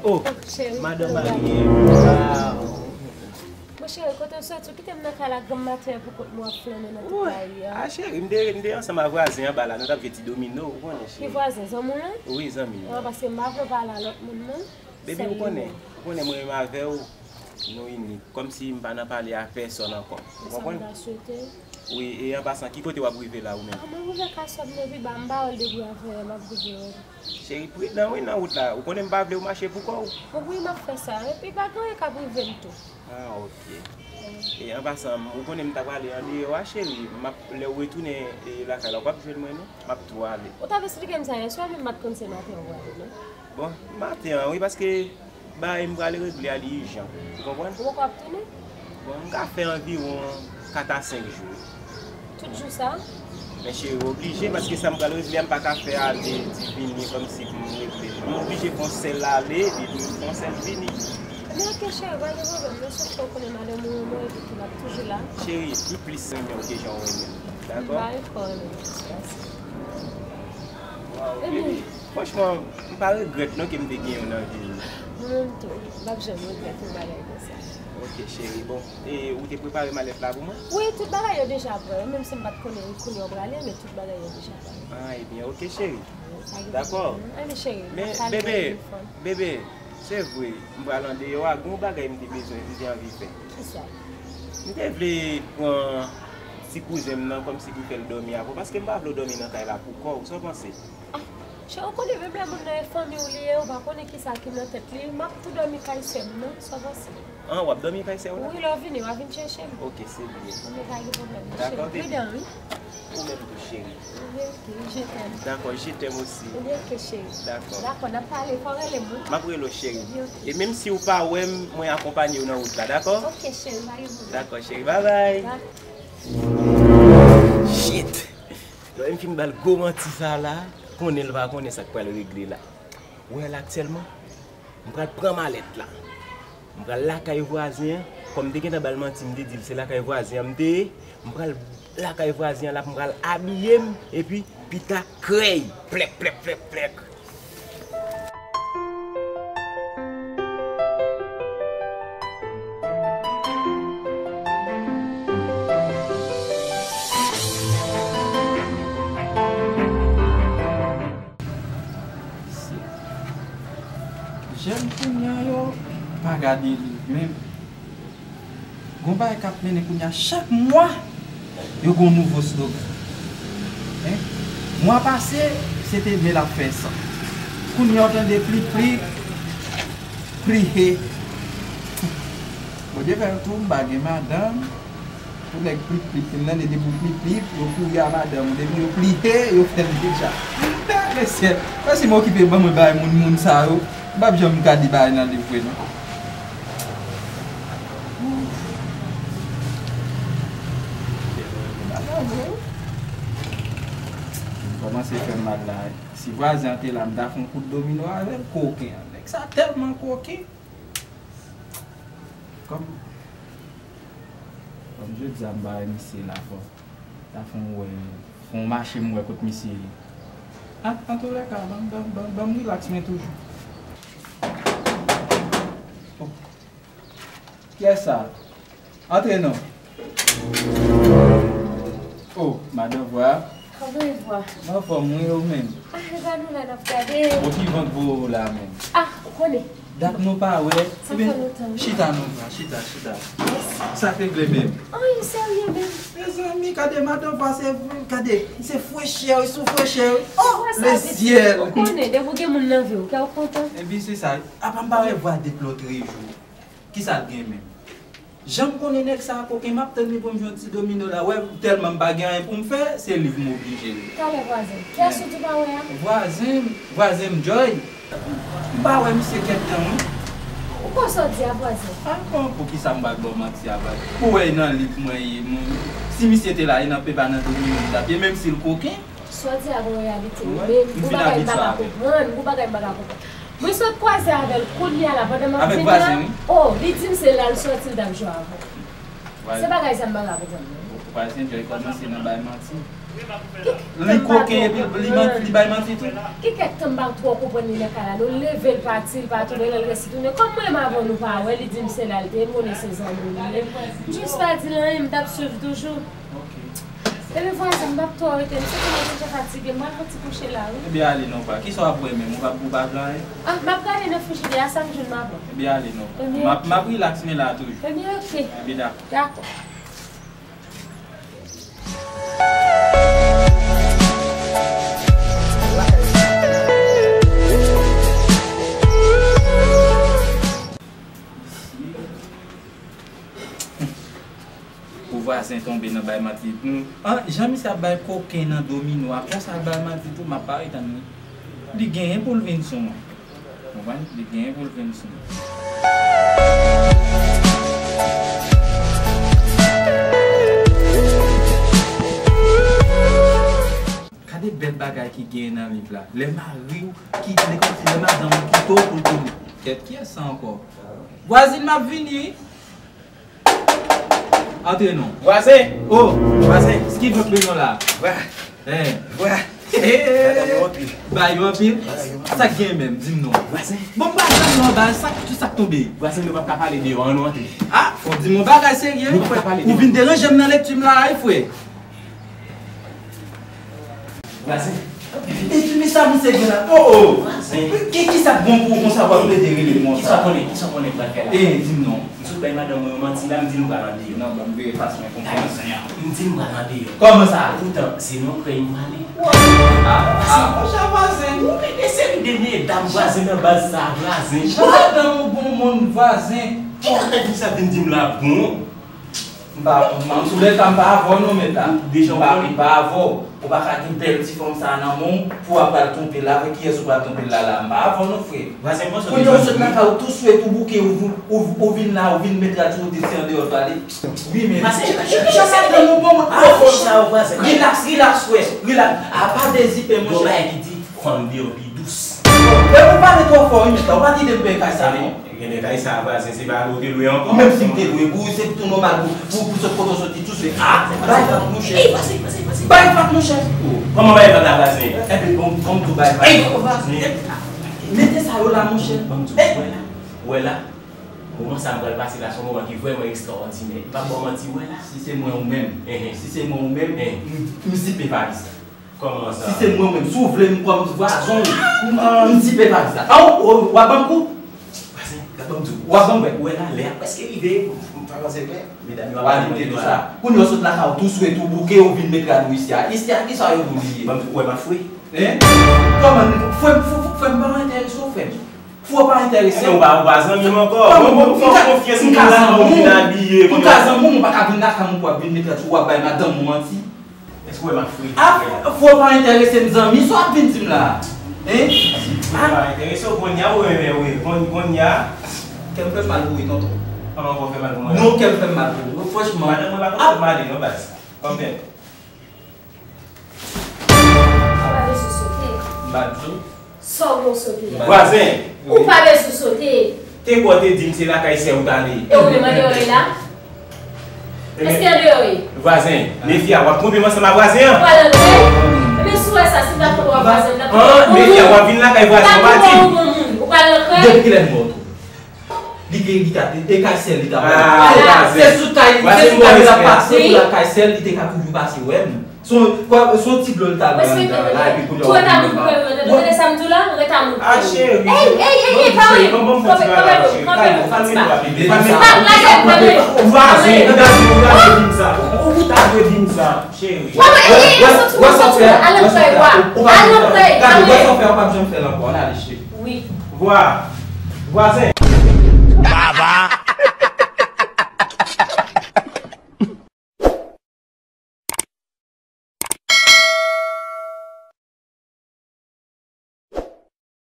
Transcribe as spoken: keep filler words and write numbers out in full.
Oh, cheri, madanm marye. Wow. Mon cheri, kote w soti? Ou kite m nan kay la granm maten an pou kont mwen w ap flannen nan tout kay la. Ah, cheri, m te, m te ansanm ak vwazen anba la, nou t ap jwe ti domino, ou konnen, cheri. Ki vwazen, zanmi w lan? Wi, zanmi m. Ah, paske m pa vle w pale a lòt moun, non. Baby, ou konnen, ou konnen mwen menm avè w, nou inik. Kòmsi m pa nan pale a pèsòn ankò. Ou konprann? Wi, e an pasan, ki kote w ap rive la, ou menm? Ah, mwen rive kay sè m nan pi ba, m pa wè l depi avè yè m ap rive wè l. Cheri, pridan wi nan wout la. Ou konnen m pa vle w mache pou kò w. Bon, wi, m ap fè sa. Epi pa gen anyen k ap rive m tou. Ah, ok. E an pasan, ou konnen m ta prale andeyò a, cheri. M ap, lè w retounen, e, lakay la, ou p ap jwenn mwen, non. M ap tou ale. Ou t ap esplike m sa yèswa, men m pa t konn se maten ou prale, non. Bon, maten an, wi, paske bagay m prale regle a, li ijan. Ou konprann? Ou poko ap tounen? Bon, m ka fè anviwon kat a senk jou. Tout jou sa? Men cheri, oblije, paske sa m pral regle a, m pa ka fè ale, di vini, kòmsi pou m regle. M oblije fè yon sèl ale, epi m fè yon sèl vini. Men ok, cheri, pa gen pwoblèm. Nan sans ke w konnen madanm ou renmen w, epi tou l ap toujou la. Cheri, m plis renmen w ke jan w renmen m. Dakò? M pa renmen w plis pase. Waw, baby. Franchman, m pa regrèt non ke m te gen w nan vi m. Mwen menm tou, m p ap janm regrèt yon bagay konsa. Ok, cheri. Bon, e ou te prepare malèt la pou mwen? Wi, tout bagay yo deja prè. Menm si m pa t konnen kounye a w prale, men tout bagay yo deja prè. Ah, ebyen, ok, cheri. Dakò. Anben, cheri, m ap pale nan telefòn. Men, bebe, bebe, se vre, m pral andeyò a, gen yon bagay m te bezwen, m te anvi fè. Kisa? M te vle pran ti kouzen m nan kòmsi pou fè l dòmi avè w, paske m pa vle w dòmi nan kay la pou kò w. Sa w panse? Ah, cheri, ou konnen menm lè moun nan e fanmi w li ye, ou pa konnen kisa ki nan tèt li. M ap tou dòmi kay sè m nan, sa w panse? Ah, w ap dòmi kay sè w la? Wi, lè w vini, w a vin chèche m. Ok, se byen. Anben, pa gen pwoblèm, cheri. Dakò, baby. Pridan, wi. Ou menm tou, cheri. Anben, ok, je t'aime. Dakò, je t'aime aussi. Anben, ok, cheri. Dakò. Dakò, n ap pale, fò w rele m, wi. M ap rele w, cheri. Anben, ok. E menm si w pa wè m, mwen akonpanye w nan wout la, dakò? Ok, cheri, pa gen pwoblèm. Dakò, cheri, bye bye. Bye. Shit! Lè m fin ba l gwo manti sa la, konnen l pa konnen sa k pral regle la. Ou wè la aktyèlman, m pral pran malèt la. M pral lakay vwazen an, kòm m te gentan ba l manti, m te di l se lakay vwazen an m te ye, m pral lakay vwazen an la, m pral abiye m, epi pita krèy, plèk, plèk, plèk, plèk. Jèn kounye a yo pa gade liv menm. Gon bagay k ap mennen kounye a, chak mwa, yo gon nouvo slogan. Hein? Mwa pase, se te de l ap fè san. Kounye a, w tande pli, pli, pli he. Bondye fè l tou, m pa gen madanm. Pou nèg pli, pli, pli, m tande depi w pli, pli, yo kouri a madanm ou. Depi yo pli he, yo fè l deja. Mèt lesyèl, mèsi m okipe ban mwen bagay moun, moun sa yo. M p ap janm gade bagay nan liv vre, non. Kòmanse fè m mal la. Si vwazen an te la, m ta fè yon kout domino avè l, koken an. Nèg sa tèlman koken. Kòm, kòm jodi a m pa wè misye la, fò, ta fè yon wè, fè yon mache m wè kot misye ye. An, antoulèka, ban, ban, ban, ban m rilaks mwen toujou. Oh. Kiyès sa? Antre non. Oh, madan Vwa. Kòman e Vwa? M anfòm, wi, ou menm? Ah, e pa nou la n ap gade. Bon, ki vant voye w la menm? Ah, ou konnen. Dat nou pa wè. Sa fè lontan, wi. Chita non, Vwa, chita, chita. Mèsi. Sa k regle menm? Anyen serye menm. Mezanmi, gade madan Vwa, se, gade, se frechè, wi, sou frechè, wi. Oh, lesyèl. Ou konnen, depi w gen moun nan vi w, kè w kontan. Epi se sa. Apa m pa wè Vwa depi lòt jou. Kisa l gen menm? Jan m konnen nèg sa a koken, m ap tann li pou m jwe yon ti domino la. Wè, tèlman m pa gen anyen pou m fè, se liv m oblije li. Talè vwazen. Kiyès ou di w pa wè a? Vwazen m, vwazen m, Joy. M pa wè misye kèk tan, wi. Ou kwè sa w di a, vwazen? A bon, poukisa m pral ba w manti a, vwazen? Ou wè e nan liv mwen ye, mwen. Si misye te la, e nan pepa nan domino li t ap ye, menm si l koken. Sa w di a gon reyalite, wi, men gon bagay m pa ka konprann, gon bagay m pa ka konprann. Mwen sot kwaze avè l kounye a la, pandan m ap vini la. Avèk vwazen, wi. Oh, li di m se la l sòti, l t ap jwe avè w. Vwazen. Se bagay sa m pa ka konprann, non. Vwazen Joy kòmanse nan bay manti. Li koken epi li manti, li bay manti tou. Ki kèk tan m pa twò konprann li nan kay la. Nou leve l pati, l pa tounen, lè l resi tounen. Kòm mwen menm avè w nou pa wè, li di m se la l te ye, m konnen se zanmi m li ye. M jis pa di l anyen, m t ap swiv toujou. Epi vwazen, m p ap twò rete, m santi mwen deja fatige, m pral fè ti kouche la, wi. Ebyen ale non pa. Kisa w ap bwè menm? Ou p ap, ou p ap bwè anyen? Ah, m ap gade nan frijidè a, sa m jwenn m ap bwè. Ebyen ale non. Ebyen m ap, m ap rilaks men la toujou. Ebyen oke. Ebyen dakò. Dakò. Pou vwazen tonbe nan bay manti. An, jan misye ap bay koken nan domino a, konsa l bay manti tou, m ap pare tann li. Li genyen pou l vin sou mwen. Konprann? Li genyen pou l vin sou mwen. Gade bèl bagay ki genyen nan liv la. Lè mari w kite, lè madanm ou kite w pou l te. Kèt, kiyès sa ankò? Vwazin, m ap vini. Antre non. Vwazen! Oh, vwazen, skive antre non la. Vwa! Hein. Vwa! Bagay yo anpil. Bagay yo anpil? Bagay yo anpil. Sa k gen menm, di m non. Vwazen! Bon, m pa janm nan anba, sa k, sa k tonbe? Vwazen, nou p ap ka pale deyò, ann nou antre. Ah, fò w di m yon bagay serye. Nou p ap ka pale deyò. Ou vin deranje m nan lekti m la, wi, frè. Vwazen. Epi men sa misye gen la. Oh, oh. Vwazen. Ki, kisa k bon pou ou konsa w ap plede rele m konsa? Kisa w konnen, kisa w konnen pral fè la? Eh, di m non. M sot bay madanm mwen yon manti la, m di l m pral andeyò. Non, ban m vire fas mwen konsa. M di l m pral andeyò. Kòman sa? Poutan, se nan krèy m prale. Ah, ah, monchè vwazen. Ou gen de seri de medam vwazen nan baz sa, vwazen. Madanm ou bon moun vwazen. Ki bagay di sa vin di m la bon? M pa, m, m, sou lèta m pa avè w non, mèt la. M pa, m pa avè w. Ou pa ka gen bèl ti fanm sa a nan men w pou w ap pral twonpe l avè kiyès ou pral twonpe l la la. M pa avè w non, frè. Kounye a ou sot lakay ou tou swete, ou bouke, ou, ou, ou vin la, ou vin met rad sou ou, ou deside andeyò pale. Wi, men. Vwazen, ki, ki, ki jan sa pran nou bon moun. Ah, fò sa, vwazen. Rilaks, rilaks, frè. Rilaks. Apa dezipe, monchè. Gon bagay ki di, fanm deyò pi dous. E ou pale twò fò, wi, mèt la. Ou pa tande m pè kay sa, non. Gen de kay sa, vwazen, se pa nou te lwe ankò. Menm si m te lwe pou ou, se tou nòmal pou, pou, pou sot kote w soti tou se, ah, bay vat, monchè. Ey, pase, pase, pase. Bay vat, monchè. Kòman bay vat la, vwazen? Enben, bon, bon, tou bay vat. Ey, vwazen. Mete sa yo la, monchè. Ban m di w, wè la. Wè la. Moman sa m pral pase la, se yon moman ki vrèman ekstraòdinè. M p ap ba w manti, wè la. Si se mwen ou menm, si se mwen ou menm, m, m zipe valiz la. Kòman sa? Si se mwen menm, si w vle m kòm vwazen w, m, m zipe valiz la. A, w, w, w ap ban m kou? Vwazen, gad ban m di w. W ap ban m kou? Wè la, lè a prèske rive, m pa panse vre. Medam yo ap gade mwen tou sa. Kounye a w sot lakay ou tou swete, ou bouke, ou vin met rad ou isi a. Isi a, kisa yo di w li ye? Ban m di w, wè m ap fre. Hein? Kòman? Frè m, frè m, frè m pa enterese w, frè m. Fò w pa enterese m. Ou pa, ou pa zanmi m ankò. Kòman? Bon, bon, fè w konfyans, m ka zanmi w, m ka zanmi w, m pa ka vin lakay mwen pou w ap vin met rad sou w ap bay madanm ou manti. Èske w wè m ap fre? Ah, fò w pa enterese m, zanmi, sa w ap vin di m la? Hein? Fò w pa enterese w, kounye a, wi, wi, wi, kounye a. Kè m fè m mal pou ou, tonton. Kòman kè w fè mal pou mwen? Non, kè m fè m mal pou ou, franchman. Madanm mwen pa konn fè m ale, non, baz. Kòm tèt. Ou pa bezwen sote. M pa bezwen. Sa w gen w sote a? Vwazen! Ou pa bezwen sote. Te kwè w te di m se lakay sè ou t ale. E ou menm andeyò w ye la? Èske andeyò w ye? Vwazen, Nefya, w ap twonpe m ansanm ak vwazen an? Ou pral antre? Ebyen si w wè sa, si m ta twonpe w ak vwazen m, m ta twonpe w ak yon bon moun. An, Nefya, w ap vin lakay vwazen w pati? M ta twonpe w ak yon bon moun. Ou pral antre? Depi kilè m wè w tou? Li te, li ta, e kay sè l li ta pral. Ah, se, se sou kay, se sou kay li t ap pase pou l al kay sè l, li te ka toujou pase wè m. Se yon, se yon ti dlo li t al pran anndan la, epi kounye a w vin menm pa. Ou tande sa m di w la? Ret a moun. Ah, cheri. Ey, ey, ey, ey, pa wè. Kanpe, kanpe, kanpe. Pa lage m, kanpe. Ou ta dwe di m sa. Ou ta dwe di m sa, cheri. Wè, wè, ey, ey, ey, soti, soti, al antre, wa. Al antre, kanpe. Wè sa w fè, w p ap janm fè l ankò, ann ale, cheri. Wi. Vwa. Vwazen. Baba.